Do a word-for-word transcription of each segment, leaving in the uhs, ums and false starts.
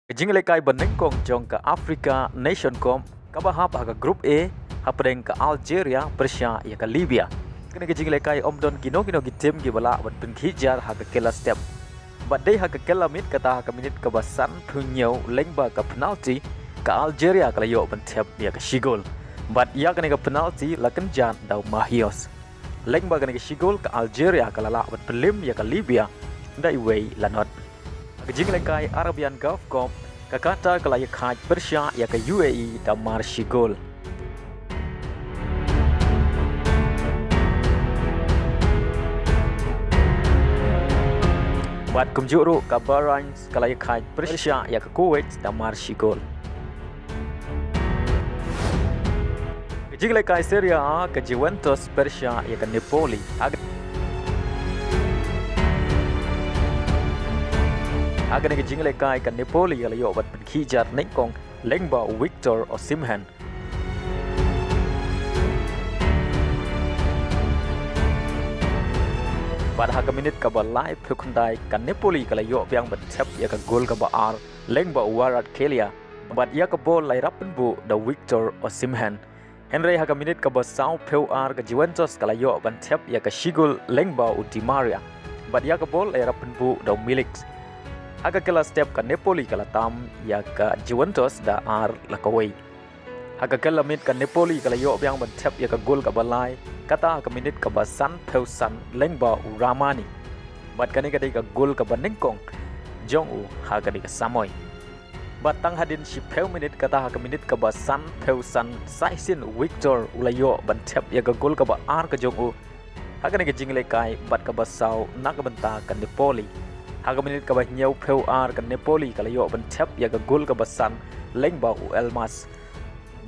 Ka jingïalehkai ba nyngkong jong ka Africa Nation Cup kaba hap ha ka Group A hapdeng ka Algeria pyrshah ïa ka Libya. Kane ka jingïalehkai ym don kino kino ki team kiba lah ban pynkhih jar ha ka kylla step. Bad dei ha ka kylla miet kata ha ka minit kaba sanphew hynñiew lyngba ka penalty, ka Algeria ka la ïoh ban thep ïa ka shi gol. Bad ïa kane ka penalty la kynjat da u Mahios. Lyngba kane ka shi gol ka Algeria ka la lah ban pynlip ïa ka Libya da iwei la not. Ha ka jingïalehkai Arabian Gulf Cup, ka Qatar ka la ïakhaid pyrshah ïa ka U A E da mar shi gol. Bad kumjuh ruh ka Bahrain ka la ïakhaid pyrshah ïa ka Kuwait da mar shi gol. Ka jingïalehkai Serie A, ka Juventus pyrshah ïa ka Napoli. Ha ka, ha kane ka jingïalehkai ka Napoli ka la ïoh ban pynkhih jar nyngkong lyngba u Victor Osimhen. Bad ha ka minit kaba laiphew khyndai ka Napoli ka la ïoh biang ban thep ïa ka gol kaba ar lyngba u Kvaratskhelia. Bad ïa ka bol la ïarap pynbuh da u Victor Osimhen. Hynrei ha ka minit kaba sawphew ar ka Juventus ka la ïoh ban thep ïa ka shi gol lyngba u Di Maria. Bad ïa ka bol la ïarap pynbuh da u Milik. Ha ka kylla step ka Napoli ka la tam ïa ka Juventus da ar la kawei. Ha ka kylla miet ka Napoli ka la ïoh biang ban thep ïa ka gol kaba lai, kata ha ka minit kaba sanphew san lyngba u Rrahmani. Bad kane ka dei ka gol kaba nyngkong jong u ha kane ka samoi. Bad tang hadien shiphew minit, kata ha ka minit kaba sanphew san, sa shisien u Victor u la ïoh ban thep ïa ka gol kaba ar ka jong u ha kane ka jingïalehkai bad kaba saw na ka bynta ka Napoli. Ha ka minit kaba hynñiewphew ar ka Napoli ka la ïoh ban thep ïa ka gol kaba san lyngba u Elmas.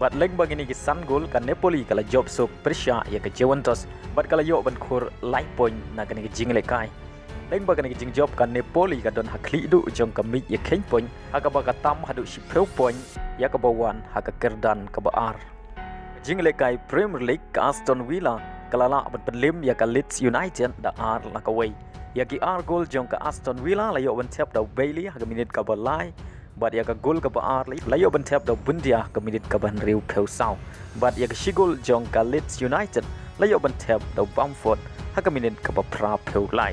Bad lyngba kine ki san gol ka Napoli ka la jop suk pyrshah ïa ka Juventus bad ka la ïoh ban khur lai point na kane ka jingïalehkai. Lyngba kane ka jingjop ka Napoli ka don ha khlieh duh jong ka miej ïakheiñ point, ha kaba ka tam haduh shiphew point, ïa kaba wan ha ka kyrdan kaba ar. Jingïalehkai Premier League ka Aston Villa ka la lah ban pynlip ïa ka Leeds United da ar la kawei. Ïa ki ar gol jong ka Aston Villa la ïoh ban thep da u Bailey ha ka minit kaba lai, bad ïa ka gol kaba ar la ïoh ban thep da u Buendia ha ka minit kaba hynriewphew saw. Bad ïa ka shi gol jong ka Leeds United la ïoh ban thep da u Bamford ha ka minit kaba phraphew lai.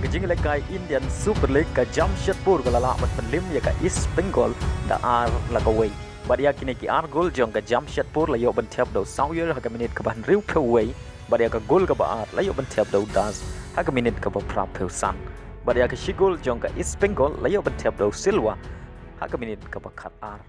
Ka jingïalehkai Indian Super League ka Jamshedpur ka la lah ban pynlip ïa ka East Bengal da ar la kawei. Bad ïa kine ki ar gol jong ka Jamshedpur la ïoh ban thep da u Sawyer ha ka minit kaba hynriewphew wei. Bad ïa ka gol kaba ar la ïoh ban thep da u Das ha ka minit kaba phraphew san. Bad ïa ka shi gol jong ka East Bengal la ïoh ban thep da u Silva ha ka minit kaba khatar.